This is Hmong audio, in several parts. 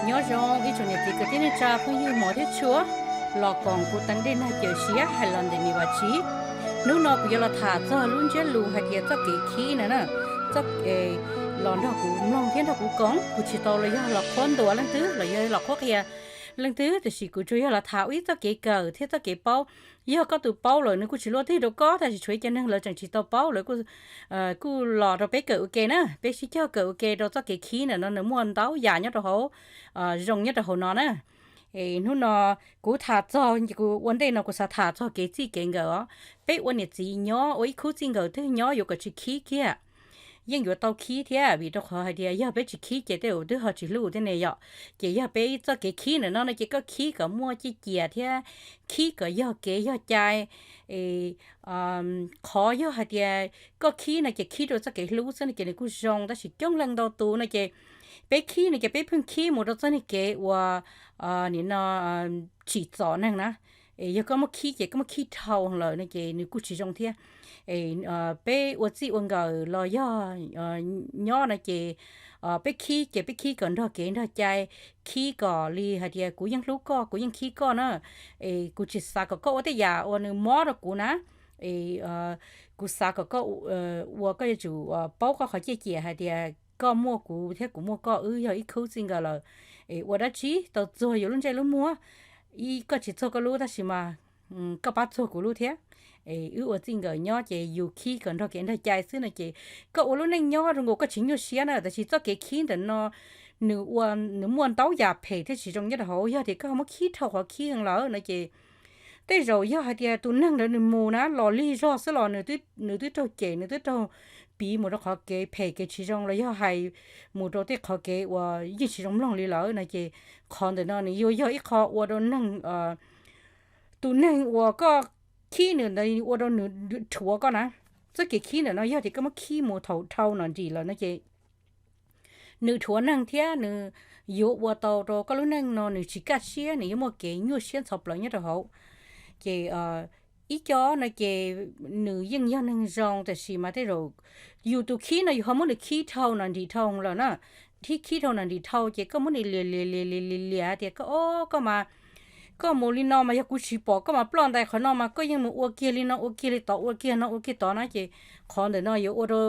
Nyob zoo ib tsoom niam txiv kwv tij neej tsa phooj ywg hmov thiab tshua, los koom kuv teev dej nag caws siab hais los ntawm niam Vam Tsiv. Hnub no kuv yuav los tham txog lub ntsiab lus hais tias txoj kev khib na na. Txoj, los nrog kuv mloog thiab nrog kuv koom, kuv tsis tau los yog los qhuab ntuas leej twg los yog los qhuab qhia leej twg, tiam sis kuv tsuas yog los tham ua ib txoj kev kawm thiab txoj kev paub. Yog koj tus paub lawm nws kuj tsis luaj twg rau koj, tab sis tshuav ib co neeg lawv tseem tsis tau paub, lawv kuj los rau peb kawm ua ke na, peb sib cog kawm ua ke rau txoj kev khib ntawm no nws muaj ntau yam nyob rau hauv zoo nyob rau hauv no na. Hnub no kuv tham txog, kuv ua ntej no kuv xav tham txog kev txij kev nkawm os. Peb ua niam txiv nyob, ua ib khub txij nkawm twg nyob yuav kom tsis khib kiag. Yeej yuav tau khib thiab, vim rau qhov hais tias yog peb tsis khib ces tej zaum twb ho tsis hlub thiab ne yom. Ces yog peb txoj kev khib ntawm no no ces koj khib kom muaj ciaj ciam thiab khib kom yog kev yog cai. Qhov yog hais tias koj khib no ces khib rau txoj kev hlub xwb no ces nws kuj zoo, tab sis coob leej ntau tus no ces peb khib no ces peb pheej khib mus rau txoj niag kev uas nim no tsim txom neeg na. Yog koj muab khib ces koj muab khib dhau lawm no ces nws kuj tsis zoo thiab. Peb ua txij ua nkawm los yog nyob no ces peb khib ces peb khib kom nrog kev nrog cai, khib kom li hais tias kuv yeej hlub koj, kuv yeej khib koj na. Es kuv tsis xav kom koj ua tej yam uas nws mob rau kuv na. Es kuv xav kom koj ua, koj yuav tsum paub koj qhov ciaj ciam hais tias koj muaj kuv thiab kuv muaj koj, wb yog ib khub txij nkawm lawm. Es ua dab tsi tau txuag yus lub ntsej lub muag, ib koj tsis txuag koj lub tab sis mas koj pab txuag kuv lub thiab. Es wb ua txij nkawm nyob ces yus khib kom nrog kev nrog cai xwb no ces koj ua lub neej nyob zoo nkaus koj tsis nyuaj siab na, tab sis txoj kev khib ntawm no nws ua, nws muaj ntau yam phem thiab tsis zoo nyob rau hauv. Yog tias koj muab khib dhau qhov khib heev lawm no ces tej zaum yog hais tias tus neeg ntawd nws mus na los lig zog xwb los nws twb raug cem, nws twb raug piv mus rau qhov kev phem kev tsis zoo los yog hais mus rau tej qhov kev uas yeej tsis zoo mloog li lawm no ces qhov ntawm no nws yuav yog ib qho ua rau neeg, tus neeg uas koj khib nws ntawd ua rau nws dhuav koj na. Txoj kev khib ntawm no yog tias koj muab khib mus thaum dhau no nrim lawm no ces nws dhuav neeg thiab nws yuav ua tau rau koj lub neej no nws tsis kaj siab, nws yuav muaj kev nyuaj siab ntxhov plaws nyob rau hauv. Ces ib co no ces nws yeej yog neeg zoo tab sis mas tej zaum yus tus khib no yus ho muab nws khib dhau no nrim dhau lawm na. Khib, khib dhau no nrim dhau ces koj muab nws liam liam liam liam liam liam tias koj, o, koj mas, koj mus li no mas yog kuv tsis pom koj mas ploj ntais qhov no mas koj yeej mus ua kiag li no ua kiag li tod, ua kiag no ua kiag tod na ces qhov ntawm no yuav ua rau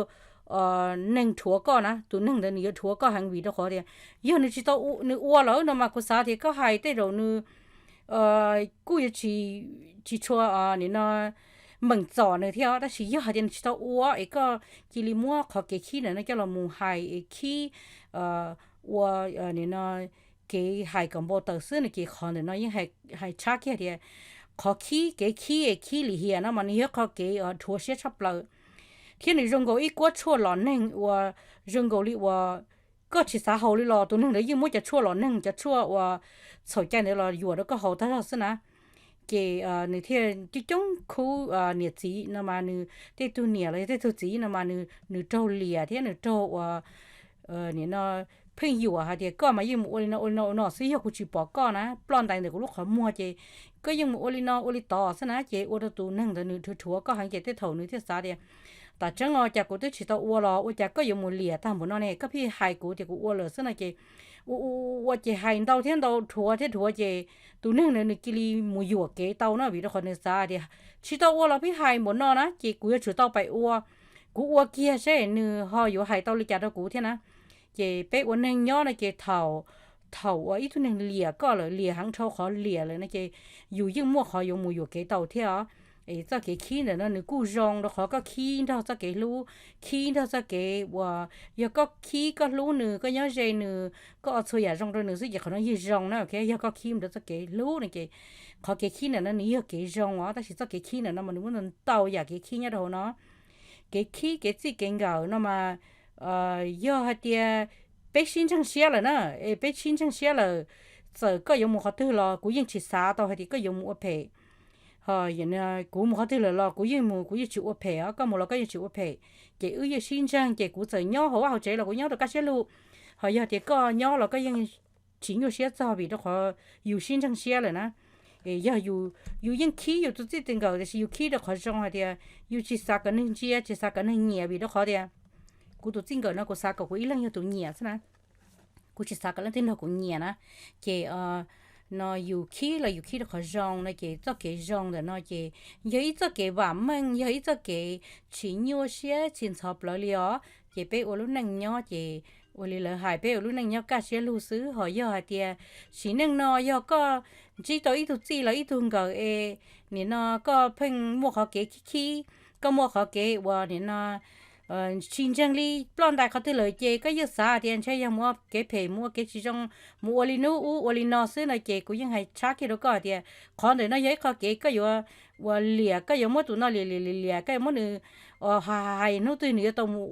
neeg dhuav koj na. Tus neeg ntawd nws yuav dhuav koj heev vim rau qhov tias yog nws tsis tau, nws ua lawm no mas kuv xav tias koj hais tej zaum nws kuj yuav tsis, tsis tshua nim no meem txom nws thiab. Tab sis yog hais tias nws tsis tau ua es koj cia li muab qhov kev khib ntawm no coj los mus hais es khib ua nim no kev hais kom npau taws xwb no ces qhov ntawm no yeej hais tshab kiag tias qhov khib, kev khib es khib lim hiam no mas nws yog qhov kev dhuav siab tshaj plaws thiab nws zoo nkaus ib kuab tshuaj lom neeg uas zoo nkaus li uas koj tsis xav haus li los tus neeg ntawd yeej muab cov tshuaj lom neeg, cov tshuaj uas txhaum cai ntawd los yuam rau koj haus tag zog xwb na. Ces nws thiaj coob coob khub niam txiv no mas nws tej tug niam los yog tej tug txiv no mas nws raug liam thiab nws raug uas nim no pheej yuam hais tias koj mas yeej mus ua li no ua li no ua no xwb, yog kuv tsis pom koj na ploj ntais ntawm kuv lub qhov muag ces koj yeej mus ua li no ua li tod xwb na. Ces ua rau tus neeg ntawd nws dhuav dhuav koj heev ces tej thaum nws thiaj xav tias tam tseeb os cas kuv twb tsis tau ua los ua cas koj yuav mus liam tag npaum no ne, koj pheej hais kuv tias kuv ua lawm xwb no ces ua ua ua ces hais ntau thiab ntau, dhuav thiab dhuav ces tus neeg ntawd nws cia li mus yuam kev tau na vim rau qhov nws xav tias tsis tau ua los pheej hais npaum no na ces kuv yuav tsum tau pais ua, kuv ua kiag seb nws ho yuav hais tau li cas rau kuv thiab na. Ces peb ua neeg nyob no ces thaum, thaum uas ib tug neeg liam koj lawm, liam heev dhau qhov liam lawm no ces yus yeej muaj qhov yuav mus yuam kev tau thiab os. Es txoj kev khib ntawm no nws kuj zoo rau qhov koj khib nrog txoj kev hlub, khib nrog txoj kev uas yog koj khib koj hlub nws, koj nyob ze nws, koj ua txhua yam zoo rau nws xwb ces qhov no yeej zoo na. Yog koj khib mus rau txoj kev hlub no ces qhov kev khib ntawm no nws yog kev zoo os, tab sis txoj kev khib ntawm no mas nws muaj ntau yam kev khib nyob rau hauv no. Kev khib kev txij kev nkawm no mas yog hais tias peb sib ntseeg siab lawm na, es peb sib ntseeg siab lawm, txawm koj yuav mus qhov twg los kuv yeej tsis xav tau hais tias koj yuav mus ua phem. Ho kuv mus qhov twg lawm los kuv yeej mus, kuv yeej tsis ua phem os, koj mus los koj yeej tsis ua phem. Ces wb yeej sib ntseeg ces kuv txawm nyob hauv vaj hauv tsev los kuv nyob rau kaj siab lug. Ho yog tias koj nyob los koj yeej tsis nyuaj siab txog vim rau qhov yus sib ntseeg siab lawm na. Yog yus yeej khib yus tus txij tus nkawm tiam sis yus khib rau qhov zoo hais tias yus tsis xav kom neeg ntsia, tsis xav kom neeg nyiam vim rau qhov tias kuv tus txij nkawm no kuv xav kom kuv ib leeg yog tus nyiam xwb na. kuv tsis xav kom leej twg nrog kuv nyiam na. Ces no yus khib los yus khib rau qhov zoo no ces txoj kev zoo ntawm no ces yog ib txoj kev vam meej, yog ib txoj kev tsis nyuaj siab tsis ntxhov plawv li os. Ces peb ua lub neej nyob ces ua li lawv hais, peb ua lub neej nyob kaj siab lug xwb. Ho yog hais tias sim neej no yog koj ntsib tau ib tug txij los ib tug nkawm es nim no koj pheej muaj qhov kev khib khib, koj muaj qhov kev uas nim no tsis ntseeg li, ploj ntais qhov twg lawm ces koj yeej xav tias ntshe yog mus ua kev phem, mus ua kev tsis zoo, mus ua li hnub ub ua li no xwb no ces kuv yeej hais tshab kiag rau koj hais tias qhov ntawm no yog ib qho kev koj yuav ua liam, koj yuav muab tus no liam liam liam liam, koj yuav muab nws hais hnub twg nws yuav tau mus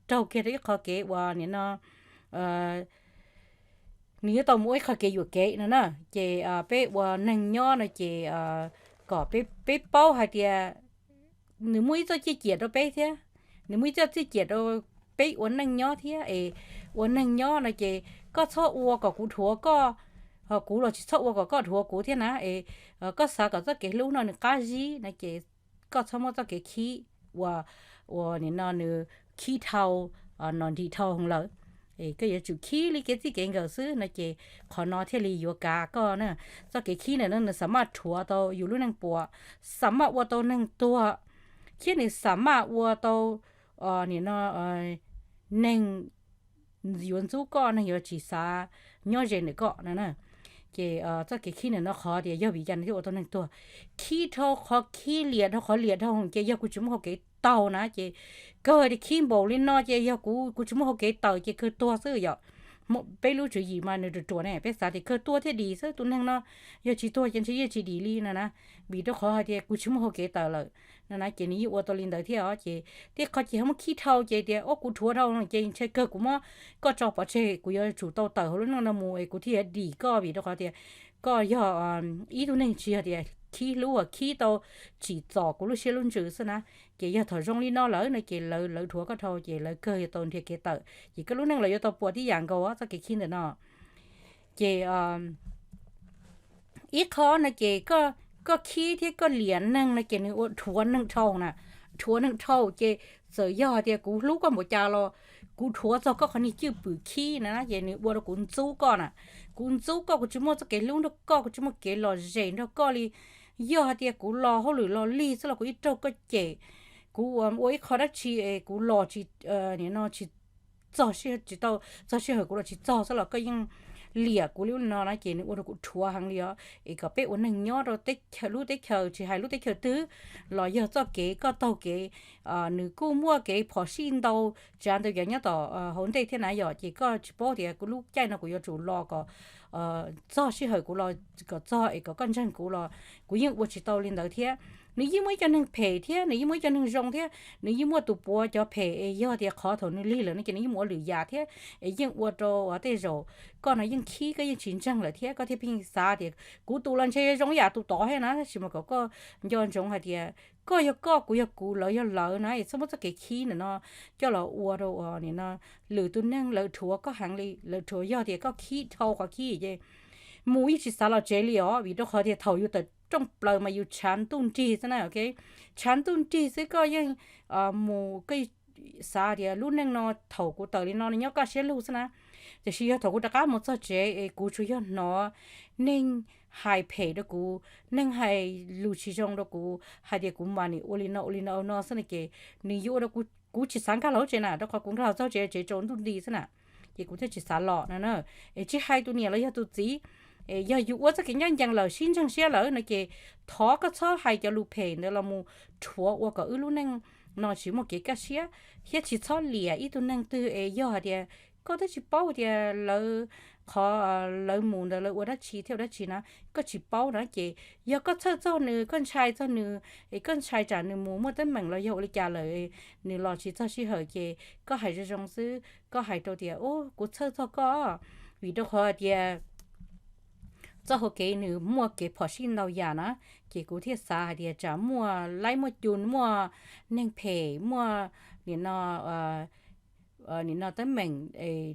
raug kiag rau ib qho kev uas nim no nws yuav tau mus ua ib qho kev yuam kev no na. Ces peb ua neeg nyob no ces kom peb paub hais tias nws muaj ib txoj txiaj ciam rau peb thiab, nws muaj ib txoj txiaj ciam rau peb ua neej nyob thiab es ua neeg nyob no ces koj txhob ua kom kuv dhuav koj, ho kuv los tsis txhob ua kom koj dhuav kuv thiab na. Es koj xav kom txoj kev hlub no nws qab zib no ces koj txhob muab txoj kev khib ua, ua nim no nws khib dhau, no nrim dhau lawm. Koj yuav tsum khib li kev txij kev nkawm xwb no ces qhov no thiaj li yuav kav koj na. Txoj kev khib ntawm no nws xam maj rhuav tau yus lub neej puas, xam maj ua tau neeg tuag, thiab nws xam maj ua tau nim no neeg yuav ntxub koj, neeg yuav tsis xav nyob ze ntawm koj no na. Ces txoj kev khib ntawm no qhov tias yog vim cas nws thiaj ua tau neeg tuag. Khib dhau qhov khib, liam dhau qhov liam dhau ces yog kuv tsis muaj hau kev taug na ces kawg tias khib npaum li no ces yog kuv, kuv tsis muaj hau kev tawm ces kawg tuag xwb yom. Peb lub tswv yim mas nws ruam ruam ne, peb xav tias kawg tuag thiaj dim xwb, tus neeg no yog tsis tuag ces ntshe yeej tsis dim li no na, vim rau qhov hais tias kuv tsis muaj hau kev tawm lawm no na ces nws yeej ua tau li ntawd thiab os. Ces tej qhov ces ho muab khib dhau ces tias o kuv dhuav dhau ces ntshe kawg kuv muab koj tso pov tseg, kuv yuav tsum tau tawm hauv lub neej no mus es kuv thiaj yuav dim koj, vim rau qhov tias koj yog ib tug neeg tsis yog tias khib hlub, khib tau tsim txom kuv lub siab lub ntsws xwb na. Ces yog thaum zoo li no lawm no ces lawv, lawv dhuav koj dhau ces lawv kawg yuav tau nrhiav kev tawm, ces koj lub neej los yuav tau puas tib yam nkaus txoj kev khib ntawm no. Ces ib qho no ces koj khib thiab koj liam neeg no ces nws ua dhuav neeg dhau na, dhuav neeg dhau ces txawm yog hais tias kuv hlub koj npaum cas los kuv dhuav txog koj qhov niag cwj pwm khib na ces nws ua rau kuv ntxub koj na. Kuv ntxub koj, kuv tsis muaj txoj kev hlub nrog koj, kuv tsis muaj kev lom zem nrog koj li. Yog hais tias kuv los hauj lwm los lig xwb los kuv yeej raug koj cem, kuv ua ib qho dab tsi es kuv los tsis, nim no tsis txog, tsis tau txog sij hawm kuv los tsis txog xwb los koj yeej liam kuv li ub li no na ces nws ua rau kuv dhuav heev li os. Es kom peb ua neeg nyob rau teb chaws, lub teb chaws tsis hais lub teb chaws twg los yog txoj kev koj taug kev nws kuj muaj kev phom sij ntau tsav ntau yam nyob tom hauv ntej thiab na yom. Ces koj tsis paub tias kuv lub caij no kuv yuav tsum los kom txog sij hawm kuv los kom txog es kom koj ntseeg kuv los kuv yeej ua tsis tau li ntawd thiab. Nws yeej muaj ib co neeg phem thiab nws yeej muaj ib co neeg zoo thiab, nws yeej muaj tus puav cov phem es yog tias qhov thaum nws lig lawm no ces nws yeej mus ua lwm yam thiab es yeej ua rau tej zaum koj no yeej khib, koj yeej tsis ntseeg lawm thiab koj thiaj pheej xav tias kuv tus los ntshe zoo yam tus tod thiab na. Tab sis mas kom koj nco ntsoov hais tias koj yog koj, kuv yog kuv, lawv yog lawv na, es txhob muab txoj kev khib ntawm no coj los ua rau nim no lwm tus neeg lawv dhuav koj heev li. Lawv dhuav yog tias koj khib dhau qhov khib ces mus yeej tsis xav los tsev li os, vim rau qhov tias thaum yus tawm rooj plaws mas yus tshav ntuj nrig xwb na, tshav ntuj nrig xwb koj yeej mus, koj xav tias lub neej no thaum kuv tawm li no nyob kaj siab lug xwb na. Tiam sis yog thaum kuv rov qab mus txog tsev es kuv tsuas yog hnov neeg hais phem rau kuv, neeg hais lus tsis zoo rau kuv, hais tias kuv mas nim ua li no ua li no no xwb no ces nws yuav ua rau kuv tsis xav nkag los tsev na, rau qhov kuv nkag los txog tsev, tsev tsaus ntuj nti xwb na. Ces kuv thiaj tsis xav los no na. Es tsis hais tus niam los yog tus txiv, es yog yus ua txoj kev ncaj ncees lawm, sib ntseeg siab lawm no ces thov koj txhob hais cov lus phem ntawd los mus rhuav ua kom wb lub neej no tsis muaj kev kaj siab, thiab tsis txhob liam ib tug neeg twg es yog hais tias koj twb tsis paub tias lawv, qhov lawv mus ntawd lawv ua dab tsi thiab ua dab tsi na, koj tsis paub na. Ces yog koj txhawj txog nws, koj ntshai txog nws, es koj ntshai tsam nws mus muaj teeb meem los yog ua li cas lawm, nws los tsis txog sij hawm ces koj hais zoo zoo xwb, koj hais rau tias u kuv txhawj txog koj, vim rau qhov hais tias txoj hau kev nws muaj kev phom sij ntau yam na. Ces kuv thiaj xav hais tias tsam muaj laib muaj cum, muaj neeg phem, muaj nim no nim no teeb meem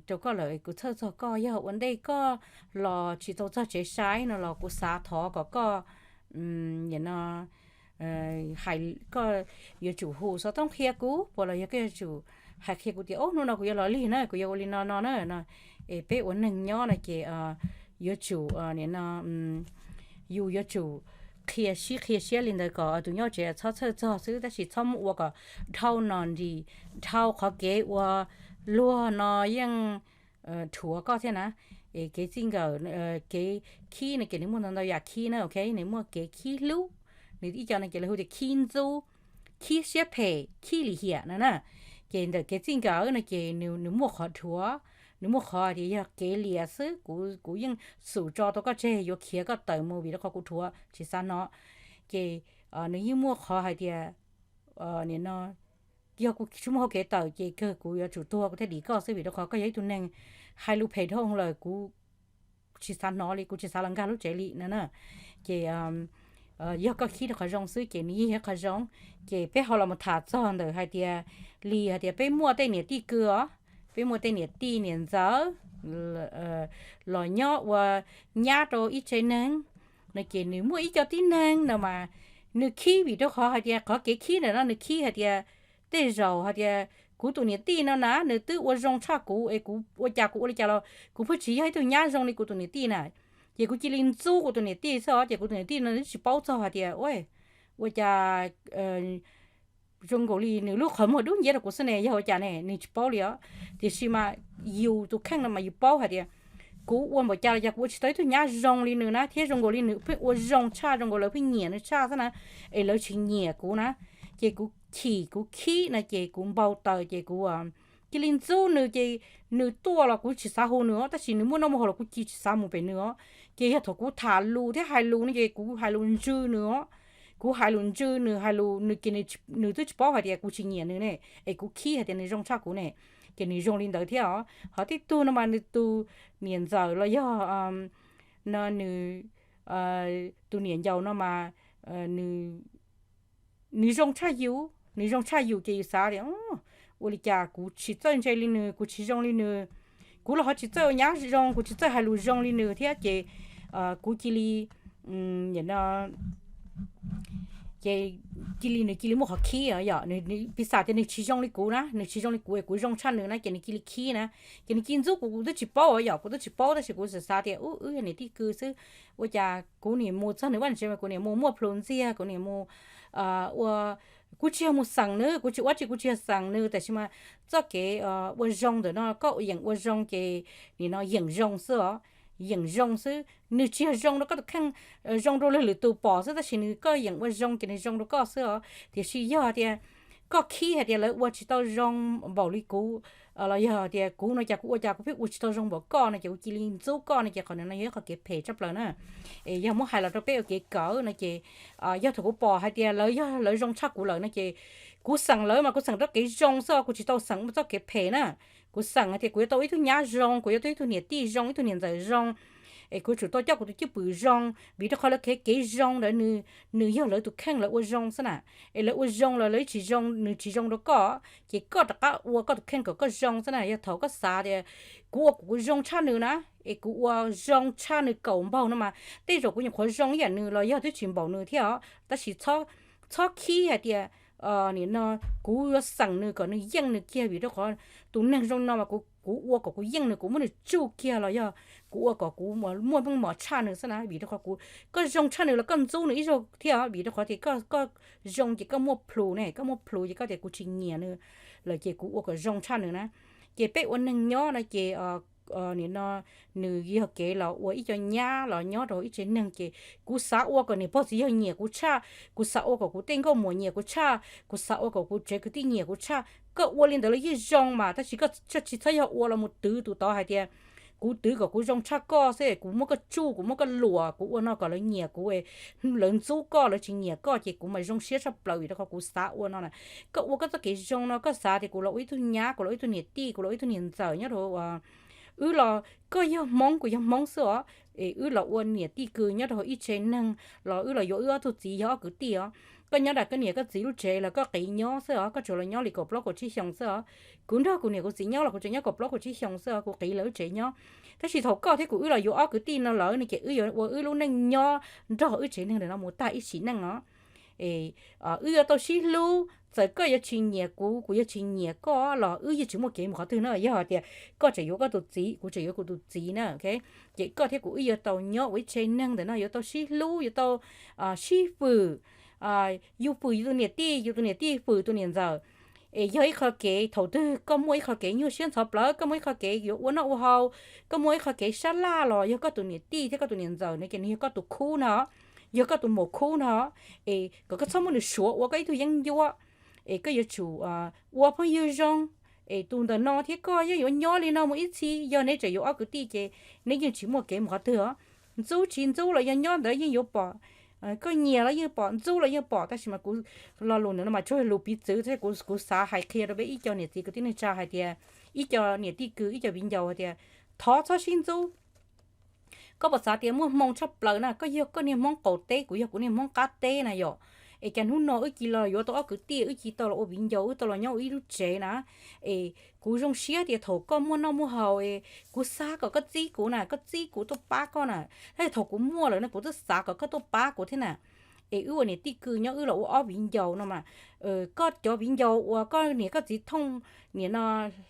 rau koj lawm, kuv txhawj txog koj, yog ua ntej koj los tsis tau txog tsev saib no los kuv xav thov kom koj nim no hais, koj yuav tsum hu xov tooj qhia kuv puas los yog koj yuav tsum hais qhia kuv tias o hnub no kuv yuav los lig na, kuv yuav ua li no no na no. Es peb ua neeg nyob no ces yuav tsum, nim no yus yuav tsum qhia sib qhia siab li ntawd kom tus nyob tsev txhob txhawj txog xwb, tab sis txhob muab ua kom dhau no nris, dhau qhov kev ua luag no yeej dhuav koj thiab na. Es kev txij nkawm, kev khib no ces nws muaj ntau ntau yam khib na, ok, nws muaj kev khib hlub, nws ib co no ces lawv hu tias khib ntxub, khib siab phem, khib lim hiam no na. Ces ntawm kev txij nkawm no ces nws muaj qhov dhuav, nws muaj qhov tias yog kev liam xwb, kuv yeej xum tso tau koj tseg, yuav khiav koj tawm mus vim rau qhov kuv dhuav tsis xav hnov. Ces nws yeej muaj qhov hais tias, nim no yog kuv tsis muaj hauv kev tawm ces kawg kuv yuav tsum tuag kuv thiaj dim koj xwb, vim rau qhov koj yog ib tug neeg hais lus phem dhau lawm, kuv tsis xav hnov li, kuv tsis xav los nkag lub tsev li no na. Ces yog koj khib rau qhov zoo xwb ces nws yeej yog qhov zoo. Ces peb ho los mus tham txog ntawm hais tias, li hais tias peb muaj tej niam tij kwv os, peb muaj tej niam tij niam ntxawm los nyob ua nyab rau ib tsev neeg no ces nws muaj ib co tib neeg no mas nws khib vim rau qhov hais tias qhov kev khib ntawm no nws khib hais tias tej zaum hais tias kuv tus niam tij no na nws twb ua zoo tshaj kuv es kuv ua cas kuv ua li cas los kuv pheej tsis yog ib tug nyab zoo li kuv tus niam tij na. Ces kuv cia li ntxub kuv tus niam tij xwb os, ces kuv tus niam tij no twb tsis paub txog hais tias ua, ua cas zoo nkaus li nws lub qhov muag dub nciab rau kuv xwb ne, yog ua cas ne, nws tsis paub li os. Tiam sis mas yus tus kheej no mas yus paub hais tias kuv ua npaum cas los cas kuv ua tsis tau ib tug nyab zoo li nws na, thiab zoo nkaus li nws pheej ua zoo tshaj, zoo nkaus lawv pheej nyiam nws tshaj xwb na, es lawv tsis nyiam kuv na. Ces kuv chim kuv khib no ces kuv npau taws ces kuv cia li ntxub nws, ces nws tuaj los kuv tsis xav hu nws os, tab sis nws muaj noj muaj haus los kuv cia tsis xav mus pem nws os. Ces yog thaum kuv tham lus thiab hais lus no ces kuv hais lus ntsws nws os. Kuv hais lus ntsws nws, hais lus nws ces nws twb tsis paub hais tias kuv tsis nyiam nws ne, es kuv khib hais tias nws zoo tshaj kuv ne, ces nws zoo li ntawd thiab os. Ho tib tug no mas nws tus niam ntxawm los yog no nws tus niam ncaus no mas nws zoo tshaj yus, nws zoo tshaj yus ces yus xav tias ua li cas kuv tsis txawj ntse li nws, kuv tsis zoo li nws, kuv los ho tsis txawj ua nyab zoo, kuv tsis txawj hais lus zoo li nws thiab ces kuv cia li ces cia li nws cia li muaj qhov khib os, yog piv xam tias nws tsis zoo li kuv na, nws tsis zoo li kuv es kuv zoo tshaj nws na ces nws cia li khib na. Ces nws cia li ntxub kuv, kuv twb tsis paub os, yog kuv twb tsis paub tab sis kuv xav xav tias ub, wb yog niam tij kwv xwb, ua cas kuv niam mus txog nws vaj tsev mas kuv niam mus muaj plhus ntxiag, kuv niam mus ua, kuv tsis yog mus xeem nws, kuv tsis ua dab tsi, kuv tsis yog xeem nws, tab sis mas txoj kev ua zoo ntawm no koj yeem ua zoo ces nim no yeem zoo xwb os, yeem zoo xwb. Nws tsis yog zoo rau koj tus kheej, zoo rau lwm tus pom xwb, tab sis nws koj yeem ua zoo ces nws zoo rau koj xwb os. Tiam sis yog tias koj khib hais tias lawv ua tsis tau zoo npaum li kuv, los yog tias kuv no cas kuv ua cas kuv pheej ua tsis tau zoo npaum koj no ces kuv cia li ntxub koj no ces qhov no yog ib qhov kev phem tshaj plaws na. Es yog muab hais los rau peb ua kev kawm no ces yog thaum kuv pom hais tias lawv yog lawv zoo tshaj kuv lawm no ces kuv xeem lawv mas kuv xeem txoj kev zoo xwb, kuv tsis tau xeem txoj kev phem na. Kuv xeem hais tias kuv yuav tau ib tug nyab zoo, kuv yuav tau ib tug niam tij zoo, ib tug niam ntxawm zoo, es kuv yuav tsum tau coj kuv tus cwj pwm zoo, vim rau qhov lawv kev, kev zoo ntawd nws yog lawv tus kheej lawv ua zoo xwb na. Es lawv ua zoo los lawv tsis zoo, nws tsis zoo rau koj, ces koj rov qab ua koj tus kheej kom koj zoo xwb na. Yog thaum koj xav tias kuv ua kom kuv zoo tshaj nws na, es kuv ua zoo tshaj nws kaum npaug no mas tej zaum kuv nyuam qhuav zoo ib yam nws los yog twb tsis npaum nws thiab os. Tab sis txhob khib hais tias nim no kuv yuav xeem nws kom nws yeej nws kiag, vim rau qhov tus neeg zoo no mas kuv ua kom kuv yeej nws, kuv muab nws tsuj kiag los yog kuv ua kom kuv muaj meej mom tshaj nws xwb na. Vim rau qhov kuv, koj zoo tshaj nws los koj ntxub nws ib zaug thiab, vim rau qhov tias koj zoo ces koj muaj plhus ne, koj muaj plhus ces koj tias kuv tsis nyiam nws lawm ces kuv ua kom zoo tshaj nws na. Ces peb ua neeg nyob no ces nim no nws yog kev los ua ib co nyab los nyob rau ib tsev neeg ces kuv xav ua kom niam pog txiv yawg nyiam kuv tshaj, kuv xav ua kom kuv tej nkauj muam nyiam kuv tshaj, kuv xav ua kom kuv tsev kwv tij nyiam kuv tshaj. Koj ua li ntawd los yeej zoo mas, tab sis koj tsis txhob yog ua los mus twv tus tod hais tias kuv twv kom kuv zoo tshaj koj xwb, kuv muab koj tsuj, kuv muab koj luam, kuv ua no kom lawv nyiam kuv, lawv ntxub koj, lawv tsis nyiam koj ces kuv mas zoo siab tshaj plaws vim rau qhov kuv xav ua no na. Koj ua koj txoj kev zoo no, koj xav tias kuv los ua ib tug nyab, kuv los ua ib tug niam tij, kuv los ua ib tug niam ntxawm nyob rau wb los, koj yog Hmoob kuv yog Hmoob xwb os, es wb los ua niam tij kwv nyob rau ib tsev neeg los wb los yuav wb ob tug txiv yog ob kwv tij os. Koj nyob nram koj niam koj txiv lub tsev los koj qiv nyob xwb os, koj tsuas los nyob li kaum plaub kaum tsib xyoos xwb os. Kuv nrog kuv niam kuv txiv nyob los kuv tsuas nyob kaum plaub kaum tsib xyoos xwb os, kuv qiv lawv lub tsev nyob. Tab sis thaum koj thiab kuv wb los yuav ob kwv tij no lawm no ces wb yuav ua wb lub neej nyob nrog wb tsev neeg ntawm no mus tag ib sim neej os. Es wb yuav tau sib hlub, txawm koj yuav tsis nyiam kuv, kuv yuav tsis nyiam koj los wb yeej tsis muaj kev mus qhov twg na. Yog hais tias koj tseem yuav koj tus txiv, kuv tseem yuav kuv tus txiv na, ces koj thiab kuv wb yuav tau nyob ua ib tsev neeg ntawm no, yuav tau sib hlub, yuav tau sib fwm, yus fwm yus tus niam tij, yus tus niam tij fwm tus niam ntxawm. Es yog ib qho kev thaum twg koj muaj ib qho kev nyuaj siab ntxhov plawv, koj muaj ib qho kev yuav ua noj ua haus, koj muaj ib qho kev sab laj los yog koj tus niam tij thiab koj tus niam ntxawm no ces nws yog koj tus khub no, yog koj tus maum khub no. Es kom koj txhob muab nws suav ua koj ib tug yeeb ncuab. Es koj yuav tsum ua phooj ywg zoo. Es tus ntawm no thiab koj yeej yuav nyob li no mus ib txhis. Yog neb tseem yuav ob kwv tij ces neb yeej tsis muaj kev mus qhov twg os. Ntxub tsis ntxub los yog nyob ntawd yeej yuav pom, koj nyiam los yeej pom, ntxub los yeej pom. Tab sis mas kuv lo lus ntawm no mas tsuas yog lus piv txwv thiab, kuv xav hais qhia rau peb ib co niam txiv kwv tij neej tsa hais tias, ib co niam tij kwv, ib co viv ncaus hais tias, thov txhob sib ntxub. Koj puas xav tias muaj hmoo tshaj plaws na, koj yog koj niag Hmoob qaum teb, kuv yog kuv niag Hmoob qab teb na yom? Es cas hnub no wb cia li los yuav tau ob kwv tij, wb cia li tau los ua viv ncaus, wb tau los nyob ua ib lub tsev na. Es kuv zoo siab tias thaum koj muaj noj muaj haus es kuv xav kom koj txib kuv na, koj txib kuv tuaj pab koj na. Tab sis thaum kuv muaj lawm no kuv twb xav kom koj tuaj pab kuv thiab na. Es wb ua niam tij kwv nyob wb los ua ob viv ncaus no mas, koj cov viv ncaus uas koj niam koj txiv thooj nim no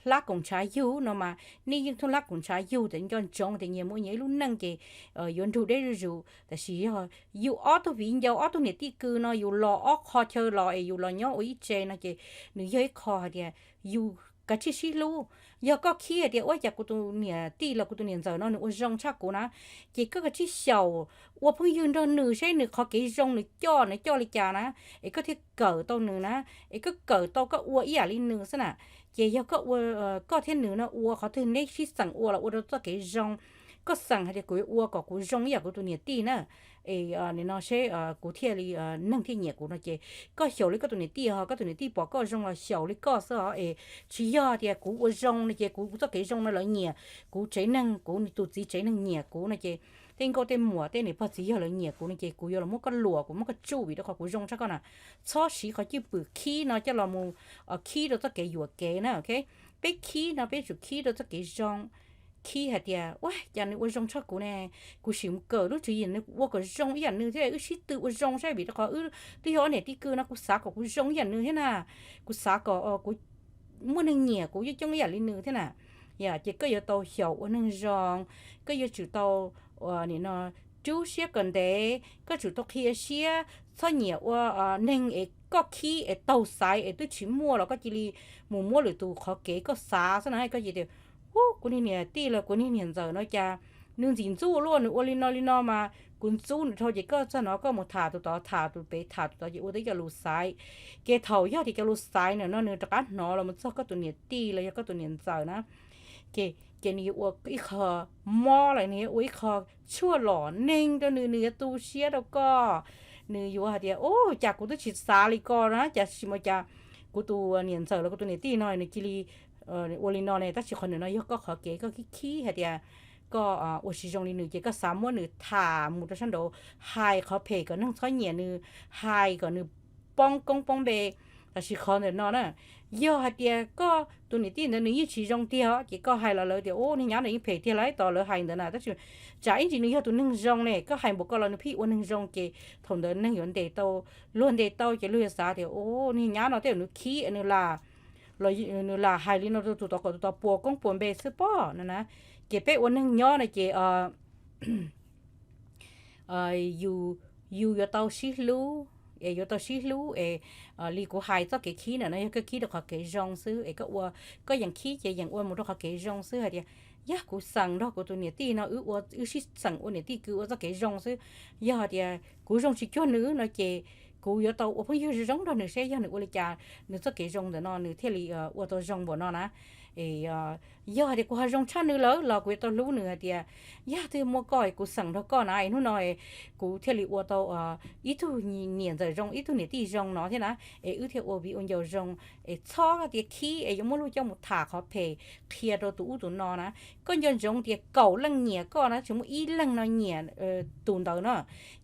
hlab koom ntshav yug no mas, nej yeej thooj hlab koom ntshav yug tias nco ntsoov tias nyias muaj nyias ib lub neej ces yuav nrug deb zuj zus. Tab sis yog yus ob tug viv ncaus ob tug niam tij kwv no yus los ob qho chaw los es yus los nyob ua ib tsev no ces nws yog ib qho hais tias yus kav tsij sib hlub. Yog koj khib hais tias ua cas kuv tus niam tij los kuv tus niam ntxawm no nws ua zoo tshaj kuv na, ces koj kav tsij xyaum ua phooj ywg nrog nws seb nws qhov kev zoo nws coj nws coj li cas na, es koj thiaj kawm tau nws na, es koj kawm tau koj ua ib yam li nws xwb na. Ces yog koj ua, koj thiab nws no ua qhov twg neb sib xeem ua los ua rau txoj kev zoo. Koj xeem hais tias kuv yuav ua kom kuv zoo ib yam kuv tus niam tij na, es nim no seb kuv thiaj li, neeg thiaj nyiam kuv no ces koj xyaum li koj tus niam tij ho, koj tus niam tij pom koj zoo los xyaum li koj xwb os. Es tsis yog tias kuv ua zoo no ces kuv txoj kev zoo no lawv nyiam, kuv tsev neeg, kuv tus txiv tsev neeg nyiam kuv no ces tej nkauj tej muam tej niam pog txiv yawg lawv nyiam kuv no ces kuv yuav los muab koj luam, kuv muab koj tsuj vim rau qhov kuv zoo tshaj koj na. Txhob siv qhov cwj pwm khib no coj los mus khib rau txoj kev yuam kev na. Peb khib no peb tsum khib rau txoj kev zoo. Khib hais tias ua cas nws ua zoo tshaj kuv ne, kuv sim mus kawm lub tswv yim nws ua kom zoo ib yam nws thiab, wb sib tw ua zoo saib, vim rau qhov wb twb yog ob niam tij kwv no kuv xav kom kuv zoo ib yam nws thiab na, kuv xav kom kuv muaj neeg nyiam kuv coob coob ib yam li nws thiab na. Ces koj yuav tau xyaum ua neeg zoo, koj yuav tsum tau nim no rub siab kom ntev, koj tsum tau qhia siab, txhob nyiam ua neeg es koj khib es taug xaiv es twb tsis muaj los koj cia li mus muab lwm tus qhov kev koj xav xwb na. Koj cia tias, u, kuv niag niam tij los kuv niag niam ntxawm no cas nws ntxim ntxub luaj, nws ua li no li no mas kuv ntxub nws dhau, ces koj txog no koj mus tham tus tod, tham tus pem, tham tus tod, ces ua tau ib co lus xaiv. Ces thaum yog tias cov lus xaiv ntawm no nws rov qab hnov los mus txog koj tus niam tij los yog koj tus niam ntxawm na, ces nws yuav ua ib qho mob los nws yuav ua ib qho tshuaj lom neeg rau nws, nws yuav tu siab rau koj. Nws yuav hais tias, u, cas kuv twb tsis xav li ko na, cas sis mas cas kuv tus niam ntxawm los kuv tus niam tij no nws cia li ua li no ne. Tab sis qhov ntawm no yog koj qhov kev koj khib khib hais tias koj ua tsis zoo li nws, ces koj xav muab nws tham mus rau sab nraud, hais qhov phem kom neeg txhob nyiam nws, hais kom nws poob koob poob npe. Tab sis qhov ntawm no na, yog hais tias koj tus niam tij ntawd nws yeej tsis zoo tiag os, ces koj hais los lawv tias, u, niag nyab no yeej phem tiag lauj, tos lawv hais ntawd na. Tab sis tsam ib ntsis nws yog tus neeg zoo ne, koj hais npaum ko los nws pheej ua neeg zoo, ces thaum ntawd neeg yuav ntes tau, luag ntes tau ces luag yuav xav tias, u, niag nyab no tej zaum nws khib nws lam, nws lam hais li no rau tus tod kom tus tod puas koob puas npe xwb pob no na. Ces peb ua neeg nyob no ces yus, yus yuav tau sib hlub, es yuav tau sib hlub es li kuv hais txoj kev khib ntawm no yog koj khib rau qhov kev zoo xwb, es koj ua, koj yeem khib ces yeem ua mus rau qhov kev zoo xwb, hais tias yog kuv xeem nrog kuv tus niam tij no, wb ua, wb sib xeem ua niam tij kwv ua txoj kev zoo xwb. Yog hais tias kuv zoo tsis cuag nws no ces kuv yuav tau ua phooj ywg zoo zoo nrog nws seb yog nws ua li cas nws txoj kev zoo ntawm no nws thiaj li ua tau zoo npaum no na. Yog hais tias kuv ho zoo tshaj nws lawm los kuv yuav tau hlub nws hais tias yog twb muaj koj es kuv xeem nrog koj na, es hnub no kuv thiaj li ua tau ib tug niam ntxawm zoo, ib tug niam tij zoo no thiab na, es wb thiaj ua viv ua ncaus zoo. Es txhob tias khib es yuav muab luag coj mus tham qhov phem qhia rau tus ub tus no na. Koj nco ntsoov tias kaum leej nyiam koj na tsis muaj ib leeg no nyiam tus ntawd no.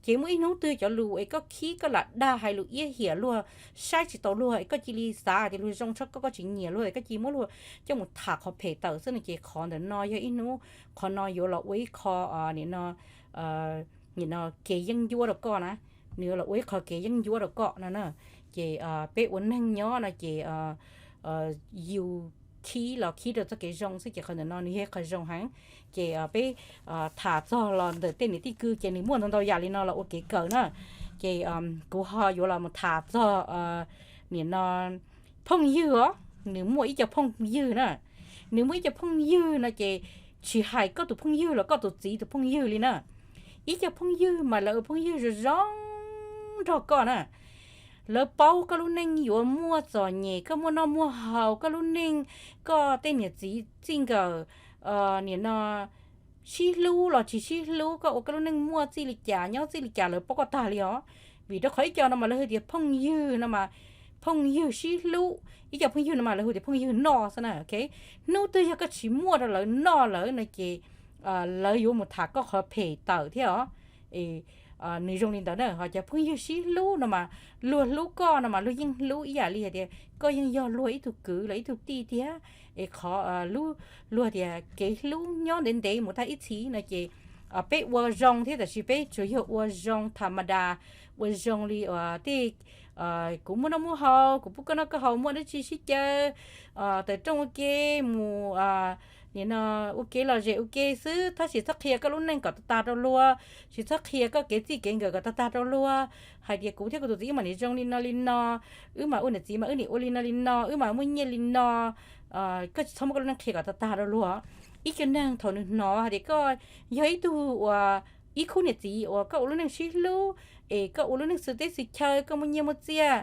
Ces muaj ib hnub twg cov lus es koj khib koj lam dag hais lus iab hiam luag, saib tsis taus luag es koj cia li xav tias luag zoo tshaj koj, koj tsis nyiam luag es koj cia li muab luag coj mus tham qhov phem tawm xwb no ces qhov ntawm no yog ib hnub, qhov no yuav los ua ib qho nim no kev yeeb ncuab rau koj na. nws yuav los ua ib qho kev yeeb ncuab rau koj no na. Ces peb ua neeg nyob no ces yus khib los khib rau txoj kev zoo xwb ces qhov ntawm no nws yog ib qho zoo heev. Ces peb tham txog los ntawm tej niam tij kwv ces nws muaj ntau ntau yam li no los ua kev kawm na. Ces kuv ho yuav los mus tham txog nim no phooj ywg os. Nws muaj ib co phooj ywg na. Nws muaj ib co phooj ywg no ces tsis hais koj tus phooj ywg los koj tus txiv tus phooj ywg li na. Ib co phooj ywg mas lawv ua phooj ywg zoo zoo nrog koj na. Lawv paub koj lub neej yuav muaj txom nyem, koj muaj noj muaj haus, koj lub neej, koj tej niam txiv txij nkawm nim no sib hlub los tsis sib hlub, koj ua koj lub neej muaj txij li cas nyob txij li cas lawv paub koj tag li os. Vim rau qhov ib co no mas lawv hu tias phooj ywg no mas phooj ywg sib hlub, ib co phooj ywg no mas lawv hu tias phooj ywg noj xwb na. Hnub twg yog koj tsis muaj rau lawv noj lawm no ces lawv yuav mus tham koj qhov phem tawm thiab os. Nws zoo li ntawd na, ho cov phooj ywg sib hlub no mas luag hlub koj no mas luag yeej hlub ib yam li hais tias koj yeej yog luag ib tug kwv los ib tug tij tiag. Es qhov luag tias kev hlub nyob ntev ntev mus tag ib txhis no ces peb ua zoo thiab tab sis peb tsuas yog ua zoo tham ma das, ua zoo li tej kuv muaj noj muaj haus, kuv pub koj noj koj haus, muaj dab tsi sib caw tawm rooj ua ke, mus nim no ua ke lom zem ua ke xwb, tab sis txhob qhia koj lub neej kom tag tag rau luag, tsis txhob qhia koj kev txij kev nkawm kom tag tag rau luag, hais tias kuv thiab kuv tus txiv wb mam niam zoo li no li no, wb mam ua niam txiv mas wb niam ua li no li no, wb mam muaj nyiaj li no. Koj tsis txhob muab koj lub neej qhia kom tag tag rau luag. Ib co neeg thaum nws hnov hais tias koj yog ib tug uas ib khub niam txiv uas koj ua lub neej sib hlub, es koj ua lub neej xwm teb xwm chaw, koj muaj nyiaj muaj txiaj,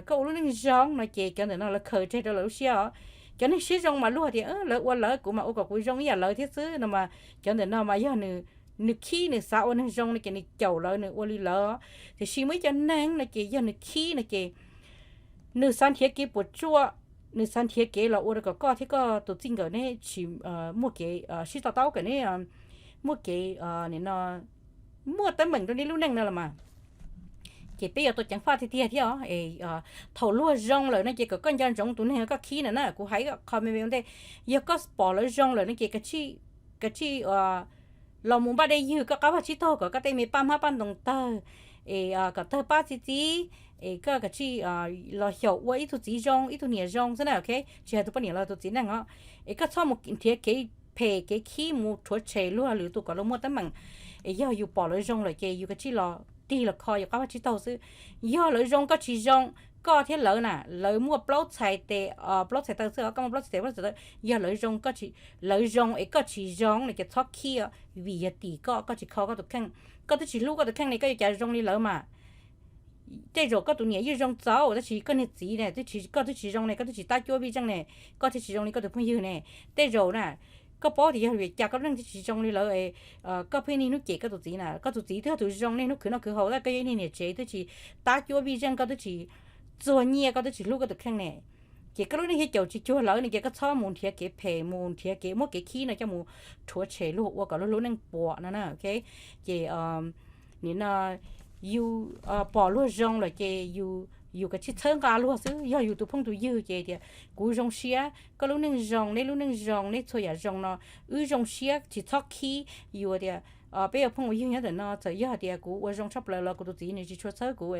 koj ua lub neej zoo no ces cov ntawm no lawv khaws tseg rau lawv lub siab os. Cov neeg siab zoo mas luag tias lawv ua lawv, kuv mas ua kom kuv zoo ib yam lawv thiab xwb no mas cov ntawm no mas yog nws khib, nws xav ua neeg zoo no ces nws caum lawv, nws ua li lawv. Tiam sis muaj ib co neeg no ces yog nws khib no ces nws xav nrhiav kev puas tsuaj, nws xav nrhiav kev los ua rau kom koj thiab koj tus txij nkawm neb tsis muaj kev sib to taub, kom neb muaj kev nim no muaj teeb meem rau neb lub neej no los mas. Ces peb yuav tau ceev faj tiag tiag thiab os. Thaum luag zoo lawm no ces kom koj nco ntsoov tus neeg koj khib na na. Kuv hais qho me me ua ntej, yog koj pom lawv zoo lawm no ces kav tsij los mus npaj dej ywg koj qab vaj tsib taug kom koj tej me paj hmab paj ntoo tawg, es kom tawg pab txi txiv, es koj kav tsij los xyaum ua ib tug txiv zoo ib tug niam zoo xwb na, ok. Tsis hais tus poj niam los tus txiv neej os. Es koj txhob mus nrhiav kev phem kev khib mus rhuav tshem luag lwm tus kom luag muaj teeb meem. Es yog yus pom lawv zoo lawm ces yus kav tsij los tig los kho yus qab vaj tsib taug xwb. Yog lawv zoo koj tsis zoo, koj thiab lawv na, lawv muaj plaub txhais tes plaub txhais taw xwb os, koj muaj plaub txhais tes plaub txhais taw. Yog lawv zoo, lawv zoo es koj tsis zoo no ces txhob khib, vim yog tim koj, koj tsis kho koj tus kheej. Koj twb tsis hlub koj tus kheej li koj yuav cas zoo li lawv mas. Tej zaum koj tus niam yeej zoo txaus tab sis koj niag txiv ne, koj twb tsis zoo ne, koj twb tsis tab cuab vij zeej ne, koj thiaj tsis zoo li koj tus phooj ywg ne. Tej zaum na, koj paub tias yog vim cas koj lub neej twb tsis zoo li lawv, koj pheej niaj hnub cem koj tus txiv na. Koj tus txiv twb yog tus zoo, niaj hnub khwv noj khwv haus, koj yog ib niag niam tsev twb tsis tab cuab vij zeej, koj twb tsis txuag nyiaj, koj twb tsis hlub koj tus kheej ne. Ces koj lub neej thiaj caum tsis cuag lawv ne, ces koj txhob mus nrhiav kev phem, mus nrhiav kev muab kev khib no coj mus rhuav tshem luag ua kom luag lub neej puas no na, ok. Ces nim no yus pom luag zoo lawm ces yus kav tsij txhawb nqa luag xwb. Yog yus tus phooj tus ywg ces tias kuv zoo siab koj lub neej zoo, neb lub neej zoo, neb txhua yam zoo no, wb zoo siab tsis txhob khib. Yus tias peb ua phooj ua ywg nyob ntawm no txawm yog hais tias kuv ua zoo tshaj plaws los kuv tus txiv nws tsis tshua txhawb kuv,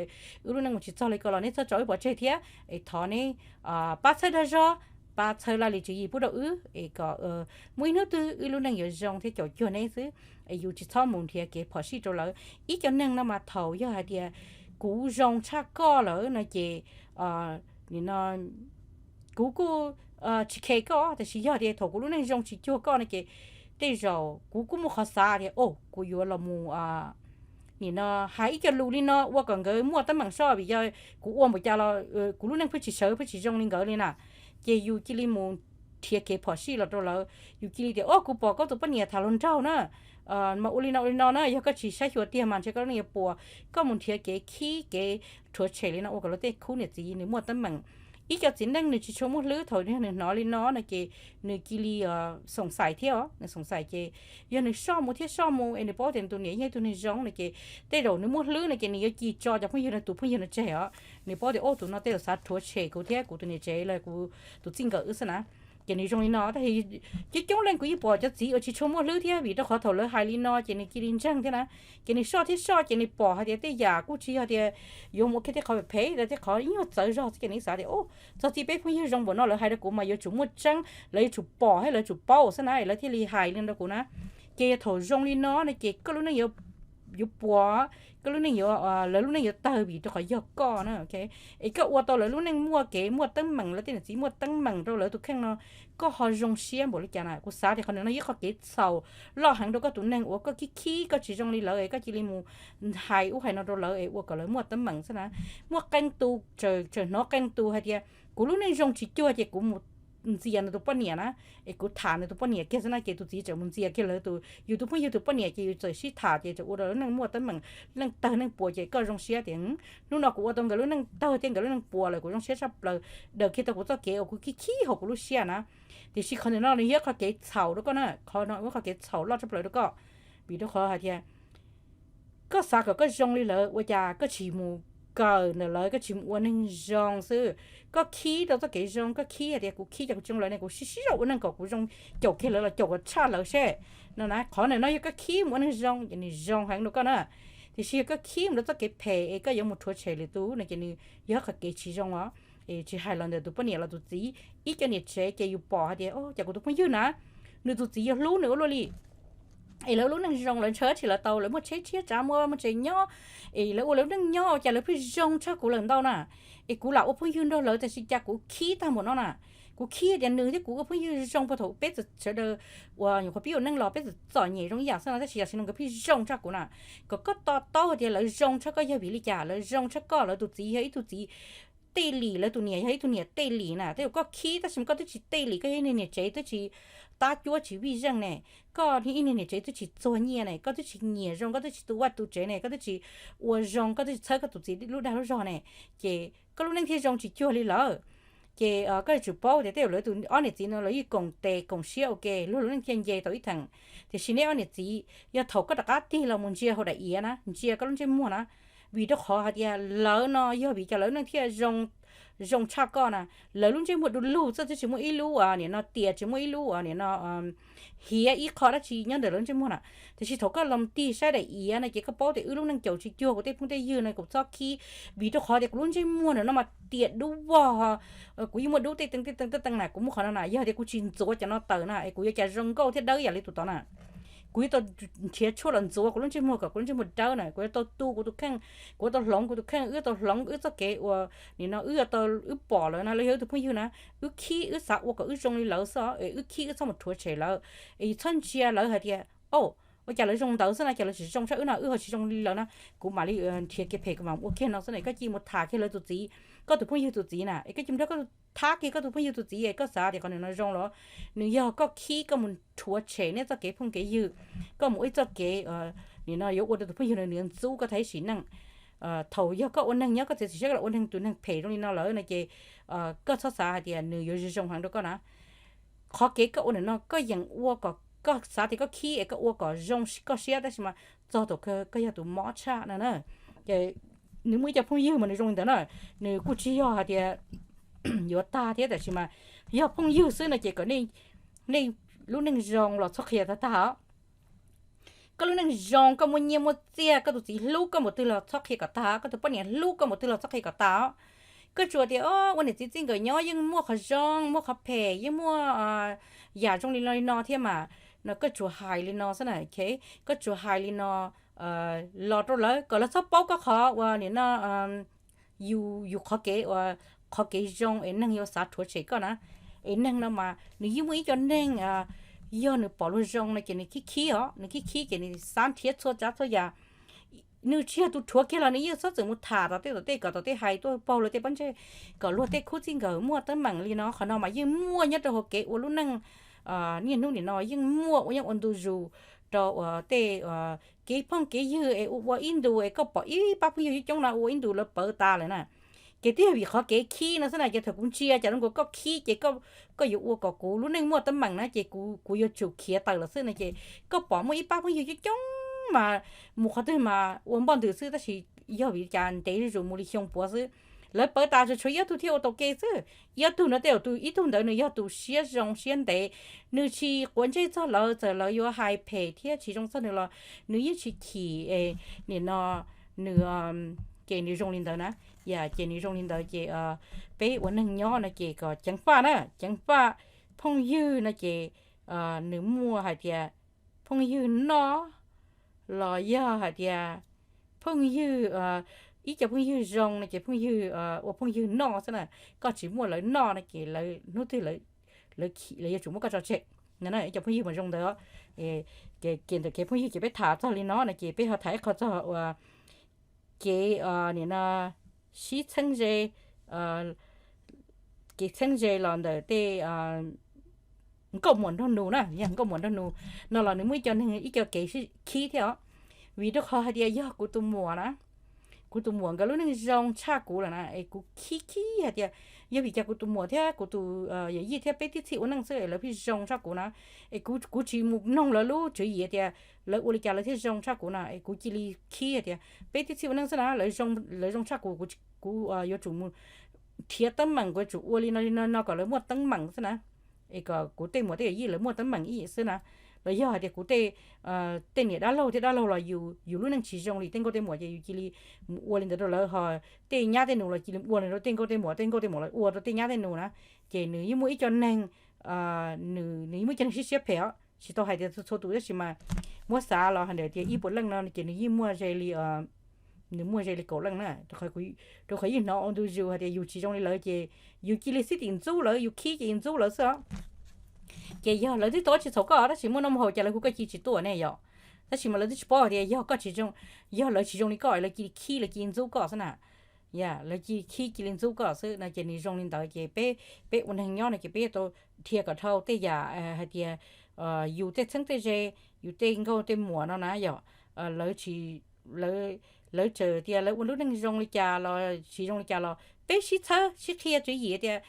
wb lub neej mus tsis txog li ko los neb txhob tso wb pov tseg thiab, es thov neb pab txhawb dag zog, pab txhawb laj lim tswv yim pub rau wb es kom muaj ib hnub twg wb lub neej yuav zoo thiab caum cuag neb xwb. Es yus tsis txhob mus nrhiav kev phom sij rau lawv. Ib co neeg no mas thaum yog hais tias kuv zoo tshaj koj lawm no ces nim no kuv kuj tsis khe koj, tab sis yog tias thaum kuv lub neej zoo tsis cuag koj no ces tej zaum kuv kuj muaj qhov xav tias o kuv yuav los mus nim no hais ib co lus li no ua kom nkawd muaj teeb meem soj, vim yog kuv ua npaum cas los kuv lub neej pheej tsis sawv pheej tsis zoo li nkawd li na. Ces yus cia li mus nrhiav kev phom sij los rau lawv, yus cia li tias o kuv pom koj tus poj niam tham hluas nraug na, mas ua li no ua li no na, yog koj tsis saib xyuas tiag mas ntshe koj lub neej yuav puas. Koj mus nrhiav kev khib kev rhuav tshem li no ua kom luag tej khub niam txiv nws muaj teeb meem. Ib co txiv neej nws tsis tshua muaj hlwb, thaum nws hnov li no no ces nws cia li xoom xaim thiab os, nws xoom xaim ces yog nws soj mus thiab soj mus es nws paub tias nws tus niam yog ib tug neeg zoo no ces tej zaum nws muaj hlwb no ces nws yuav cia tso cov phooj ywg no, tus phooj ywg no tseg os. Nws paub tias o tus no tej zaum xav rhuav tshem kuv thiab kuv tus niam tsev los kuv tus txij nkawm wb xwb na. Ces nws zoo li no, tab sis coob coob leej kuv yeej pom cov txiv uas tsis tshua muaj hlwb thiab, vim rau qhov thaum lawv hais li no ces nws cia li ntseeg thiab na. Ces nws soj thiab soj ces nws pom hais tias tej yam kuj tsis yog tias yuav mus ua kiag tej qhov phem, tej qhov ib nyuag txawv zog xwb ces nws xav tias, txog txij peb phooj ywg zoo npaum no lawv hais rau kuv mas yuav tsum muaj tseeb, lawv yuav tsum pom thiab lawv tsum paub xwb na, lawv thiaj li hais li rau kuv na. Ces yog thaum zoo li no no ces koj lub neej yuav puas, koj lub neej yuav, lawv lub neej yuav tawg vim rau qhov yog koj na. Es koj ua tau lawv lub neej muaj kev muaj teeb meem, lawv tej niam txiv muaj teeb meem rau lawv tus kheej no, koj ho zoo siab npaum li cas na? Kuv xav tias qhov no yog qhov kev txhaum loj heev rau koj tus neeg uas koj khib khib koj tsis zoo li lawv es koj cia li mus hais ub hais no rau lawv es ua kom lawv muaj teeb meem xwb na. Muaj qee tus tseem hnov qee tus hais tias kuv lub neej zoo tsis cuag ces kuv mus ntxias nws tus poj niam na, es kuv tham nws tus poj niam kiag xwb na, ces tus txiv tseem mus ntxias kiag lawv tus, yus tus phooj ywg tus poj niam ces yus txawm sib tham ces tseem ua rau lub neej muaj teeb meem, neej tawg neej puas ces koj zoo siab tias hnub no kuv ua tau nkawd lub neej tawg thiab nkawd lub neej puas lawm kuv zoo siab tshaj plaws, daws kiag tau kuv txoj kev uas kuv khib khib hauv kuv lub siab na. Tiam sis qhov ntawm no nws yog qhov kev txhaum rau koj na, qhov no yog qhov kev txhaum loj tshaj plaws rau koj, vim rau qhov hais tias koj xav kom koj zoo li lawv ua cas koj tsis mus kawm ntawm lawv, koj tsis mus ua neeg zoo xwb. Koj khib rau txoj kev zoo, koj khib hais tias kuv khib ces kuv tsis zoo lawv ne, kuv sib sib zog ua neeg kom kuv zoo, caum kiag lawv los caum kom tshaj lawv seb no na. Qhov ntawm no yog koj khib mus ua neeg zoo ces nws zoo heev rau koj na. Tiam sis yog koj khib mus rau txoj kev phem es koj yuav mus rhuav tshem lwm tus no ces nws yog qhov kev tsis zoo os. Es tsis hais los ntawm tus poj niam los tus txiv, ib co niam tsev ces yus pom hais tias, o, cas kuv tus phooj ywg na, nws tus txiv yuav hlub nws ua luaj li. Es lawv lub neej zoo, lawv ntshaw dab tsi lawv tau, lawv muaj tsheb tshiab tsav, muaj muaj tsev nyob, es lawv ua lawv neej nyob ua cas lawv pheej zoo tshaj kuv lawm ntau na. Es kuv lam ua phooj ywg nrog lawv tab sis cas kuv khib tag npaum no na. Kuv khib tias nws thiab kuv ua phooj ywg zoo puag thaum peb txawm sawv daws uas nyuam qhuav pib ua neej los peb txawm txom nyem zoo ib yam xwb no, tab sis yam sim no nkawd pheej zoo tshaj kuv na. Kom koj to taub hais tias lawv zoo tshaj koj yog vim li cas, lawv zoo tshaj koj, lawv tus txiv yog ib tug txiv tej lim, lawv tus niam yog ib tug niam tej lim na. Tej zaum koj khib tab sis mas koj twb tsis tej lim, koj yog ib niag niam tsev twb tsis tab cuab tsis vij zeej ne, koj ib niag niam tsev twb tsis txuag nyiaj ne, koj twb tsis nyiam zoo, koj twb tsis tu vaj tu tsev ne, koj twb tsis ua zoo, koj twb tsis txhawb koj tus txiv lub dag lub zog ne, ces koj lub neej thiaj zoo tsis cuag li lawm. Ces koj yuav tsum paub tias tej zaum lawv tus ob niam txiv no lawv yeej koom tes koom siab ua ke, luag lub neej thiaj nce tau ib theem. Tiam sis neb ob niam txiv, yog thaum koj rov qab tig los mus ntsia hauv daim iav na, ntsia koj lub ntsej muag na, vim rau qhov hais tias lawv no yog vim cas lawv lub neej thiaj zoo tshaj koj na. Lawv lub ntsej muag du lug xwb, twb tsis muaj ib lub nim no tias tsis muaj ib lub nim no hiav ib qho dab tsi nyob ntawm lawv lub ntsej muag na. Tiam sis thaum koj los tig saib daim iav no ces koj paub tias wb lub neej caum tsis cuag kuv tej phooj tej ywg no, kuv txhob khib, vim rau qhov tias kuv lub ntsej muag no mas tias dub vog, kuv yeej muaj dub tej teev tej teev tej teev na, kuv muaj qhov no na, yog tias kuv tsis ntxuav cov no tawm na es kuv yuav cas zoo nkauj thiab dawb yam li tus tod na. Kuv yuav tau nrhiav tshuaj los ntxuav kuv lub ntsej muag kom kuv lub ntsej muag dawb na, kuv yuav tau tu kuv tus kheej, kuv yuav tau hloov kuv tus kheej, wb yuav tau hloov wb txoj kev uas nim no wb yuav tau, wb pom lawv no, lawv yog wb tus phooj ywg na, wb khib wb xav ua kom wb zoo li lawv xwb es wb khib wb txhob mus rhuav tshem lawv, es txhob ntsia lawv hais tias, o, ua cas lawv zoo ntawd xwb no, cas lawv tsis zoo tshaj wb no, wb ho tsis zoo li lawv na, kuv mam li nrhiav kev phem kuv mam ua kiag no xwb na. Koj cia li mus tham kiag lawv tus txiv, koj tus phooj ywg tus txiv na, es koj cia li mus nrog koj thab kiag koj tus phooj ywg tus txiv es koj xav tias qhov nim no zoo los, nws yog koj khib koj mus rhuav tshem nej txoj kev phooj kev ywg, koj mus ua ib txoj kev nim no yuav ua rau tus phooj ywg no nws yuav ntxub koj tag ib sim neej. Thaum yog koj ua neeg nyob koj txiav txim siab koj los ua neeg tus neeg phem zoo li no lawm no ces koj txhob xav hais tias nws yuav zoo heev rau koj na. Qhov kev koj ua nim no koj yeem ua kom koj xav tias koj khib es koj ua kom zoo koj siab tab sis mas txog thaum kawg koj yog tus mob tshaj no na. Ces nws muaj ib co phooj ywg mas nws zoo li ntawd na, nws kuj tsis yog hais tias yuav tag thiab tab sis mas yog phooj ywg xwb no ces kom nej lub neej zoo los txhob qhia tag tag os. Koj lub neej zoo, koj muaj nyiaj muaj txiaj, koj tus txiv hlub koj npaum twg los txhob qhia kom tag, koj tus poj niam hlub koj npaum twg los txhob qhia kom tag os. Koj tsuas tias, o, ua niam txiv txij nkawm nyob yeej muaj qhov zoo muaj qhov phem, yeej muaj yam zoo li no li no thiab mas, no koj tsuas hais li no xwb na, koj tsuas hais li no los rau lawv kom lawv txhob paub koj qhov uas nim no yus, yus qhov kev uas, qhov kev zoo es neeg yuav xav rhuav tshem koj na. Es neeg no mas nws yeej muaj ib co neeg, yog nws pom luag zoo no ces nws khib khib os, nws khib khib ces nws xav nrhiav txhua tsav txhua yam. Nws tsis yog tus rhuav kiag los nws yeej txhob txwm mus tham tom tej tom tej kom tom tej hais tuaj paug luag tej pob ntseg kom luag tej khub txij nkawm muaj teeb meem li no. Qhov no mas yeej muaj nyob rau hauv kev ua lub neej niaj hnub nim no, yeej muaj ua nyob ua ntu zus rau uas tej kev phooj kev ywg es ua ua ib ntus es koj pom ib pab phooj ywg coob coob no ua ib ntus lawv pawv tas lawm na. Ces twb yog vim qhov kev khib no xwb na, ces thaum kuv ntsia cas zoo nkaus koj khib ces koj yuav ua kom kuv lub neej muaj teeb meem na ces kuv yuav tsum khiav tawm los xwb no ces koj pom muaj ib pab phooj ywg coob coob mas mus qhov twg mas ua npoj ntws xwb tab sis yog vim cas ntev zuj zus mus li xyoo puav xwb. Lawv pawv tas tsuas tshuav ib tug thiaj ua tau ke xwb. Ib tug no tej zaum tus ib tug ntawd nws yog tus siab zoo siab ntev, nws tsis quav ntsej txog lawv, txawm lawv yuav hais phem thiab tsis zoo txog nws los nws yeej tsis chim. Nim no nws, ces nws zoo li ntawd na. Yam ces nws zoo li ntawd ces peb ua neeg nyob no ces kom ceev faj na, ceev faj phooj ywg no ces nws muaj hais tias phooj ywg noj los yog hais tias phooj ywg, ib co phooj ywg zoo no ces phooj ywg ua phooj ywg noj xwb na. Koj tsis muaj lawv noj no ces lawv hnub twg lawv yuav tsum muab koj tso tseg. Ib co phooj ywg mas zoo ntawd. Ces ntawm kev phooj ywg ces peb tham txog li no no ces peb ho tham ib qho txog uas kev nim no sib txheeb ze, kev txheeb ze los ntawm tej nkauj muam nraug nus na, yog nkauj muam nraug nus no los nws muaj ib co neeg ib co kev khib thiab os. Vim rau qhov hais tias yog kuv tus muam na, kuv tus muam nkawd lub neej zoo tshaj kuv lawm na, es kuv khib khib hais tias yog vim cas kuv tus muam thiab kuv tus yawm yij thiab peb tib txhij ua neej xwb es lawv pheej zoo tshaj kuv na. Es kuv tsis mus mloog lawv lub tswv yim tias lawv ua li cas lawv thiaj zoo tshaj kuv na, es kuv cia li khib hais tias peb tib txhij ua neej xwb na, lawv zoo tshaj kuv, kuv yuav tsum mus nrhiav teeb meem, kuv yuav tsum ua li no li no no kom lawv muaj teeb meem xwb na, es kom kuv tej muam tej yawm yij lawv muaj teeb meem ib yam xwb na. Los yog hais tias kuv tej tej niam dab laug thiab dab laug los yus lub neej tsis zoo li tej nkauj tej muam ces yus cia li mus ua li ntawd rau lawv, ho tej nyab tej nus los cia li ua li rau tej nkauj tej muam, tej nkauj tej muam los ua rau tej nyab tej nus na. Ces nws yeej muaj ib co neeg, nws yeej muaj ib co neeg siab siab phem os, tsis tau hais tias txhua tus tab sis mas muab xav los hais ntawd tias ib puas leej no ces nws yeej muaj ze li, nws muaj ze li kaum leej na. Rau qhov yeej hnov ua ntu zus hais tias yus tsis zoo li lawv ces yus cia li xib tim ntxub lawv, yus khib ces yus ntxub lawv xwb os. Ces yog lawv twb tau tsis txhaum koj tab sis muaj noj muaj haus cas lawv hu koj cia tsis tuaj ne yom. Tab sis mas lawv twb tsis paub hais tias yog koj tsis zoo, yog lawv tsis zoo li koj lawv cia li khib lawv cia li ntxub koj xwb na. Yam lawv cia li khib cia li ntxub koj xwb no ces nws zoo li ntawd ces peb, peb ua neeg nyob no ces peb yuav tau dhia kom dhau tej yam hais tias yus tej txheeb tej ze, yus tej nkauj tej muam no na yom. Lawv tsis, lawv txawm tias lawv ua lub neej zoo li cas los tsis zoo li cas los peb sib txhawb sib qhia tswv yim tias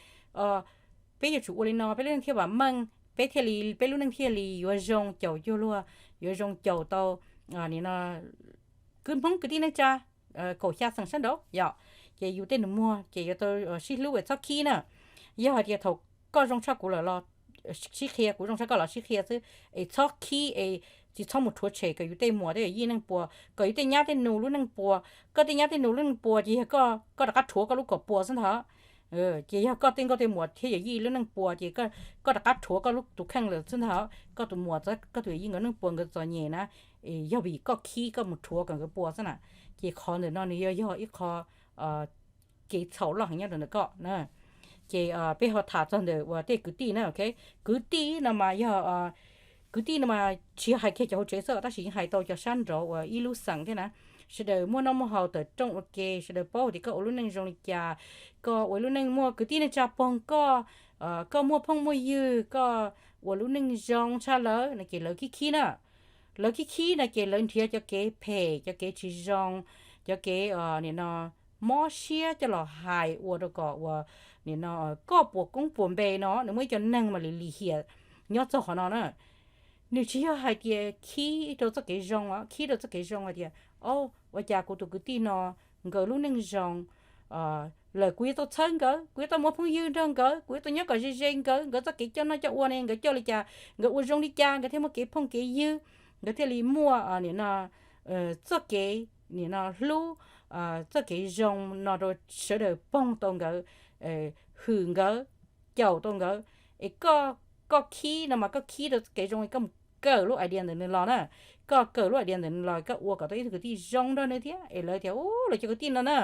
peb yuav tsum ua li no peb lub neej thiaj vam meej, peb thiaj li, peb lub neej thiaj li yuav zoo caum cuag luag, yuav zoo caum tau nim no kwv Hmoob kwv tij neej tsa kaum xya xeem sab nraud yom. Ces yus tej nus muag ces yuav tau sib hlub es txhob khib na. Yog hais tias thaum koj zoo tshaj kuv lawm los sib qhia, kuv zoo tshaj koj los sib qhia xwb, es txhob khib es tsis txhob mus rhuav tshem kom yus tej muam tej yawm yij neej puas, kom yus tej nyab tej nus lub neej puas. Koj tej nyab tej nus lub neej puas ces yog koj rov qab rhuav koj lub kom puas xwb ntag. Ces yog koj tej nkauj tej muam thiab yawm yij lub neej puas ces koj rov qab rhuav koj lub tus kheej lawm xwb ntag. Koj tus muam, koj tus yawm yij nkawd neej puas nkawd txom nyem na, yog vim koj khib koj mus rhuav kom nkawd puas xwb na. Ces qhov ntawm no nws yog, yog ib qho kev txhaum loj heev nyob rau ntawm koj na. Ces peb ho tham txog ntawm uas tej kwv tij na, ok. Kwv tij no mas yog, kwv tij no mas tsis yog hais kiag cov hauv tsev xwb tab sis yeej hais tau cov sab nraud uas ib lub xeem thiab na. Sawv daws muaj noj muaj haus tawm rooj ua ke, sawv daws paub tias koj ua lub neej zoo li cas, koj ua lub neej muaj kwv tij neej tsa poog koj, koj muaj phooj muaj ywg, koj ua lub neej zoo tshaj lawv no ces lawv khib khib na. Lawv khib khib no ces lawv nrhiav cov kev phem, cov kev tsis zoo, cov kev nim no mob siab coj los hais ua rau kom uas nim no koj puas koob puas npe no. Nws muaj ib co neeg mas lim lim hiam nyob txog qhov no na. Nws tsis yog hais tias khib rau txoj kev zoo os, khib rau txoj kev zoo hais tias, o, ua cas kuv tus kwv tij no nkawd lub neej zoo lawm kuv yuav tau txhawb nkawd, kuv yuav tau muaj phooj ywg nrog nkawd, kuv yuav tau nyob kom ze ze nkawd, nkawd txoj kev coj noj coj ua ne nkawd coj li cas, nkawd ua zoo li cas nkawd thiaj muaj kev phooj kev ywg, nkawd thiaj li muaj nim no txoj kev nim no hlub, txoj kev zoo no rau sawv daws poog tau nkawd, hwm nkawd, caum tau nkawd. Es koj khib no mas koj khib rau txoj kev zoo es koj mus kawm lub idea ntawm nws los na. Koj kawm lub idea ntawm nws los koj ua kom tau ib tug kwv tij zoo nrog nws thiab es lawv tias u, lawv cov kwv tij no na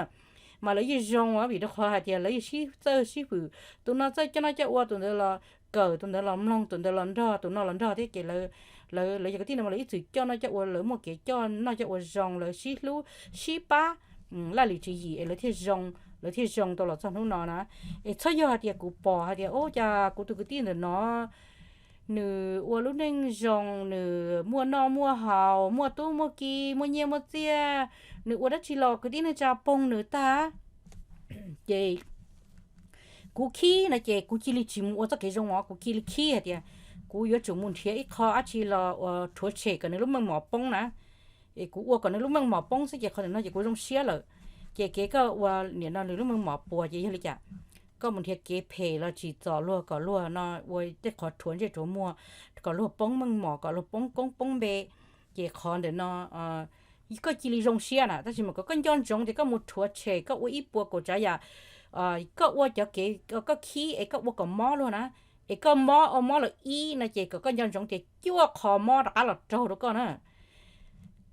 mas lawv yeej zoo os, vim rau qhov hais tias lawv yeej sib txawj sib hwm, tus no txawj coj noj coj ua tus ntawd los kawm, tus ntawd los mloog, tus ntawd los nrog, tus no los nrog thiab ces lawv, lawv cov kwv tij no mas lawv ib txwm coj noj coj ua, lawv muaj kev coj noj coj ua zoo, lawv sib hlub sib pab laj lim tswv yim es lawv thiaj zoo, lawv thiaj zoo tau los txog hnub no na. Es txhob yog hais tias kuv pom hais tias u, cas kuv tus kwv tij ntawm no nws ua lub neej zoo, nws muaj noj muaj haus, muaj tub muaj ki, muaj nyiaj muaj txiaj, nws ua dab tsi los kwv tij neej tsa poog nws tag, ces kuv khib no ces kuv cia li tsis mus ua txoj kev zoo os, kuv cia li khib hais tias kuv yuav tsum mus nrhiav ib qho dab tsi los uas rhuav tshem kom nws lub meej mom poob na. Es kuv ua kom nws lub meej mom poob xwb ces qhov ntawm no ces kuv zoo siab lawm. Ces kev koj ua nim no nws lub meej mom puas ces yog li cas? Koj mus nrhiav kev phem los tsim txom luag kom luag no ua tej qhov rhuav ntsej rhuav muag, kom luag poob meej mom, kom luag poob koob poob npe. Ces qhov ntawm no koj cia li zoo siab na, tab sis mas kom koj nco ntsoov tias koj mus rhuav tshem, koj ua ib puas kaum tsav yam, koj ua cov kev koj khib es koj ua kom mob luag na, es koj mob ua mob lawm ib no ces kom koj nco ntsoov tias cuaj qho mob rov qab los raug rau koj na.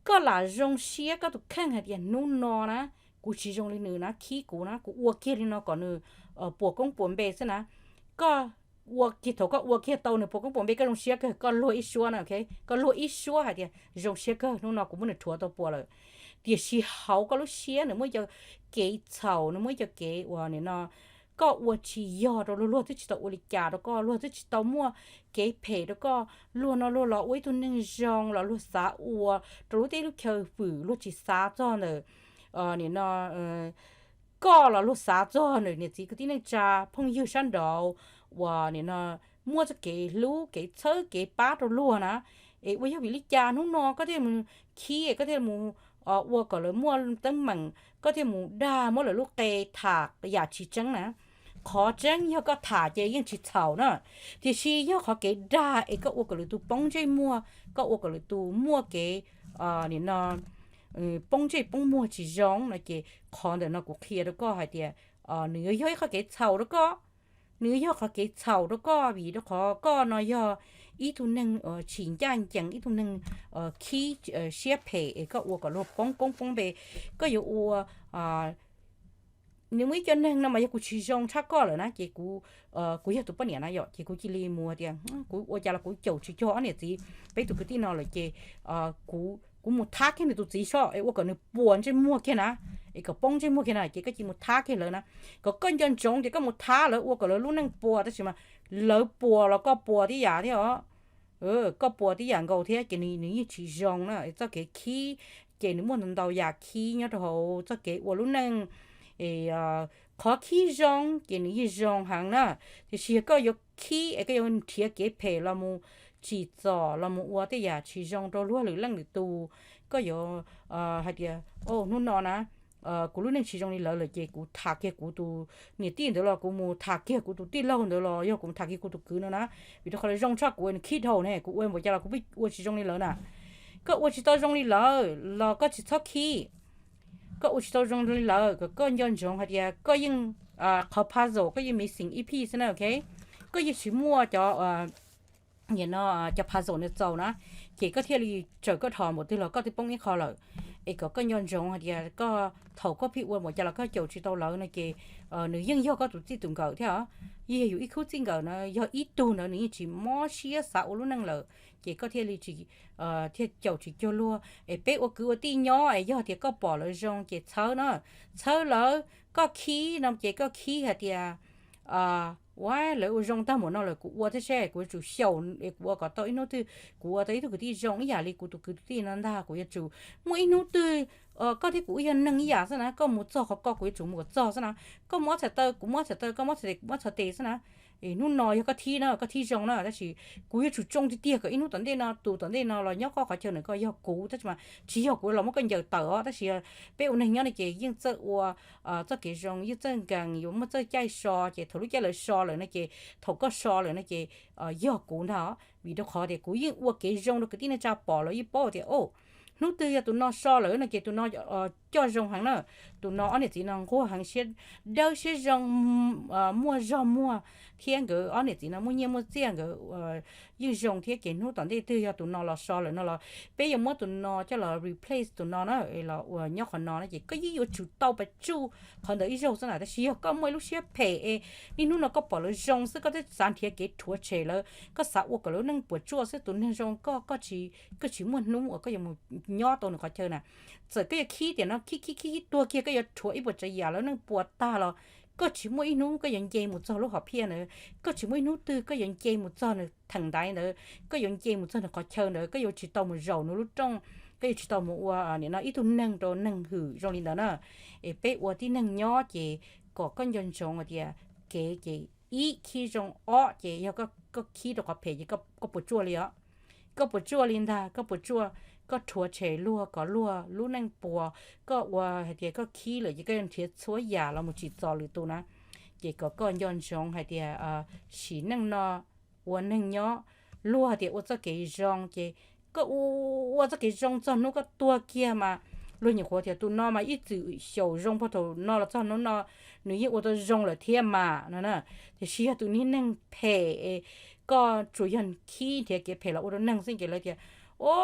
Koj lam zoo siab koj tus kheej hais tias hnub no na, kuv tsis zoo li nws na, khib kuv na, kuv ua kiag li no kom nws puas koob puas npe xwb na. Koj ua kiag, thaum koj ua kiag tau nws puas koob puas npe koj zoo siab kawg, koj luag ib suab na, koj luag ib suab hais tias zoo siab kawg, hnub no kuv muab nws rhuav tau puas lawm. Tiam sis hauv koj lub siab nws muaj ib co kev txhaum, nws muaj ib co kev uas nim no koj ua tsis yog rau luag, luag twb tsis tau ua li cas rau koj, luag twb tsis tau muaj kev phem rau koj, luag no luag los ua ib tug neeg zoo los luag xav ua rau lub teb lub chaw hwm, luag tsis xav txog ntawm nim no koj los luag xav txog nws niam txiv kwv tij neej tsa phooj ywg sab nraud uas nim no muaj txoj kev hlub kev txhawb kev pab rau luag na. Es ua yog vim li cas hnub no koj thiaj mus khib, koj thiaj mus ua kom lawv muaj teeb meem, koj thiaj mus dag muab lawv lub qe tham yam tsis tseeb na? Qhov tseeb yog koj tham ces yeej tsis txhaum na, tiam sis yog qhov kev dag es koj ua kom lwm tus poob ntsej muag, koj ua kom lwm tus muaj kev nim no poob ntsej poob muag tsis zoo no ces qhov ntawm no kuv qhia rau koj hais tias nws yuav yog ib qhov kev txhaum rau koj. Nws yog qhov kev txhaum rau koj vim rau qhov koj no yog ib tug neeg tsis ncaj ncees, ib tug neeg khib siab phem es koj ua kom luag poob koob poob npe. Koj yuav ua, nws muaj ib co neeg no mas yog kuv tsis zoo tshaj koj lawm na ces kuv, kuv yog tus poj niam na yom, ces kuv cia li mus tias kuv ua cas los kuv caum tsis cuag ob niam txiv peb tus kwv tij no lawm ces kuv mus thab kiag nws tus txiv soj es ua kom nws puas ntsej muag kiag na, es kom poob ntsej muag kiag na ces koj cia li mus thab kiag lawv na. Kom koj nco ntsoov tias koj mus thab lawv ua kom lawv lub neej puas, tab sis mas lawv puas los koj puas tib yam thiab os. Koj puas tib yam nkaus thiab ces nws yeej tsis zoo na. Txoj kev khib ces nws muaj ntau ntau yam khib nyob rau hauv txoj kev ua lub neej. Qhov khib zoo ces nws yeej zoo heev na, tiam sis yog koj yuav khib es koj yuav nrhiav kev phem los mus tsim txom los mus ua tej yam tsis zoo rau luag lwm leej lwm tus, koj yuav hais tias, hnub no na kuv lub neej tsis zoo li lawv lawm ces kuv tham kiag kuv tus niam tij ntawd los kuv mus tham kiag kuv tus tij laug ntawd los yog kuv mus tham kiag kuv tus kwv no na, vim rau qhov lawv zoo tshaj kuv, nws khib dhau ne, kuv ua npaum cas los kuv pheej ua tsis zoo li lawv na. Koj ua tsis tau zoo li lawv los koj tsis txhob khib. Koj ua tsis tau zoo li lawv kom koj nco ntsoov hais tias koj yeej, qhov puzzle koj yeej missing ib piece xwb na, ok. Koj yeej tsis muaj cov, no cov puzzle no txaus na, ces koj thiaj li txawm koj dhos npaum twg los koj twb poob ib qho lawm. Es kom koj nco ntsoov hais tias koj thaum koj pheej ua npaum cas los koj caum tsis tau lawv no ces nws yeej yog koj tus txij tus nkawm thiab os. Yeej yog yus ib khub txij nkawm na, yog ib tug ntawd nws yeej tsis mob siab xav ua lub neej lawm, ces koj thiaj li tsis, thiaj caum tsis cuag luag. Es peb ua kwv ua tij nyob es yog tias koj pom lawv zoo ces txhawb na, txhawb lawv. Koj khib no ces koj khib hais tias, ua lawv ua zoo tag npaum no lawm kuv ua thiab seb, kuv yuav tsum xyaum es kuv ua kom tau ib hnub twg kuv ua tau ib tug kwv tij zoo ib yam li kuv tus kwv tij no ntag. Kuv yuav tsum muaj ib hnub twg koj thiab kuv wb yog neeg ib yam xwb na, koj mus txog qhov ko kuv yuav tsum mus kom txog xwb na, koj mus ob txhais taw kuv mus ob txhais taw, koj mus ob txhais tes kuv mus ob txhais tes xwb na. Hnub no yog koj khib na, koj khib zoo na, tab sis kuv yuav tsum tsoo tiag tiag kom ib hnub tom ntej no tus tom ntej no los nyob koj qhov chaw no koj yog kuv, tab sis mas tsis yog kuv los muab koj ncaws tawm os. Tab sis peb ua neeg nyob no ces yeej txawj ua txoj kev zoo, yeej txawj nkees, yuav muaj txawj caij so, ces thaum lub caij lawv so lawm no ces thaum koj so lawm no ces yog kuv ntag. Vim rau qhov tias kuv yeej ua kev zoo rau kwv tij neej tsa pom los yeej paub tias, o, hnub twg yog tus no so lawm no ces tus no coj zoo heev na, tus no ob niam txiv no nquag heev, siab dawb siab zoo, muaj zog muag, thiab nkawd ob niam txiv no muaj nyiaj muaj txiaj, nkawd yeej zoo thiab. Ces hnub tom ntej twg yog tus no los so lawm no los peb yuav muab tus no coj los replace tus no na, los ua nyob qhov no na, ces koj yeej yuav tsum tau pes tsuj qhov ntawd ib zaug xwb na. Tab sis yog koj muaj ib lub siab phem es niaj hnub no koj pom lawv zoo xwb, koj twb xav nrhiav kev rhuav tshem lawv, koj xav ua kom lawv neej puas tsuaj xwb, tus neeg zoo koj, koj tsis muaj hnub uas koj yuav mus nyob tau nws qhov chaw na. Txawm koj yuav khib tiam no khib khib khib tuag kiag, koj yuav rhuav ib puas tsav yam lawv neej puas tag los koj tsis muaj ib hnub koj yuav nce mus txog lub hom phiaj ntawd, koj tsis muaj ib hnub twg koj yuav nce mus txog nws theem ntaiv ntawd, koj yuav nce mus txog nws qhov chaw ntawd, koj yuav tsis tau mus zaum nws lub rooj, koj yuav tsis tau mus ua nim no ib tug neeg rau neeg hwm zoo li ntawd na. Es peb ua tib neeg nyob ces kom koj nco ntsoov hais tias kev ces ib khib zoo, ob ces yog koj khib rau qhov phem ces koj puas tsuaj li os? Koj puas tsuaj li ntag? Koj puas tsuaj? koj rhuav tshem luag kom luag lub neej puas, koj ua hais tias koj khib lawm ces koj yuav nrhiav txhua yam los mus tsim txom lwm tus na. Ces kom koj nco ntsoov hais tias sim neej no ua neeg nyob, luag hais tias ua txoj kev zoo ces koj ua txoj kev zoo txog hnub koj tuag kiag mas luag nyuam qhuav tias tus no mas ib txwm xyaum zoo puag thaum no los txog hnub no nws yeej ua tau zoo lawm thiab mas no na. Tiam sis yog tus niag neeg phem, koj tsuas yog khib nrhiav kev phem los ua rau neeg xwb ces lawv tias, o,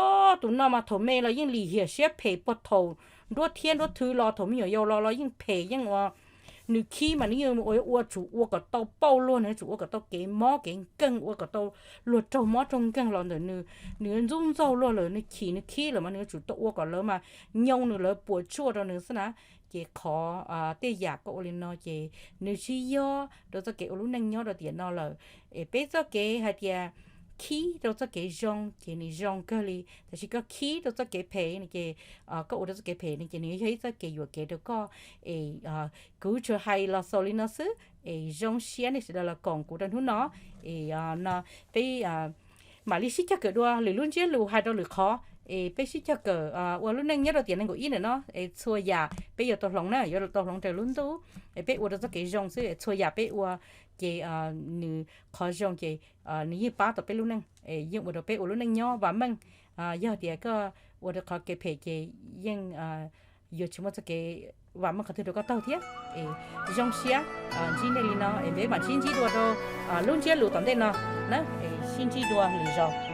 tus no mas thaum me los yeej lim hiam siab phem puag thaum nruab thiab nruab thw los thaum me nyuam yaus los los yeej phem yeej ua nws khib mas nws yeej ua, ua tsum ua kom tau pauj luag, nws tsum ua kom tau kev mob kev nkeeg, ua kom tau luag raug mob raug nkeeg los ntawm nws, nws ntxub ntxaug luag lawm, nws chim nws khib lawm mas nws tsum tau ua kom lawv mas nyoo nws, lawv puas tsuaj rau nws xwb na. Ces qhov tej yam koj ua li no ces nws tsis yog rau txoj kev ua lub neej nyob rau tiam no lawm. Es peb txoj kev hais tias khib rau txoj kev zoo ces nws zoo kawg li, tab sis koj khib rau txoj kev phem no ces koj ua rau txoj kev phem no ces nws yog ib txoj kev yuam kev rau koj. Es kuv tsuas hais los xaus li no xwb, es zoo siab nej sawv daws los koom kuv rau hnub no. Es no peb mam li sib cog kawm dua lwm lub ntsiab lus hais rau lwm qhov, es peb sib cog kawm ua lub neej nyob rau tiam nees nkaum ib ntawm no es txhua yam peb yuav tau hloov na, yuav tau hloov raws lub ntuj. Es peb ua rau txoj kev zoo xwb, txhua yam peb ua ces nws qhov zoo ces nws yeej pab tau peb lub neej, yeej ua rau peb ua lub neej nyob vam meej. Yog tias koj ua rau qhov kev phem ces yeej yuav tsis muaj txoj kev vam meej qhov twg rau koj taug thiab. Es zoo siab ntsib nej li no es peb mam sib ntsib dua rau lub ntsiab lus tom ntej no na, es sib ntsib dua lwm zaus.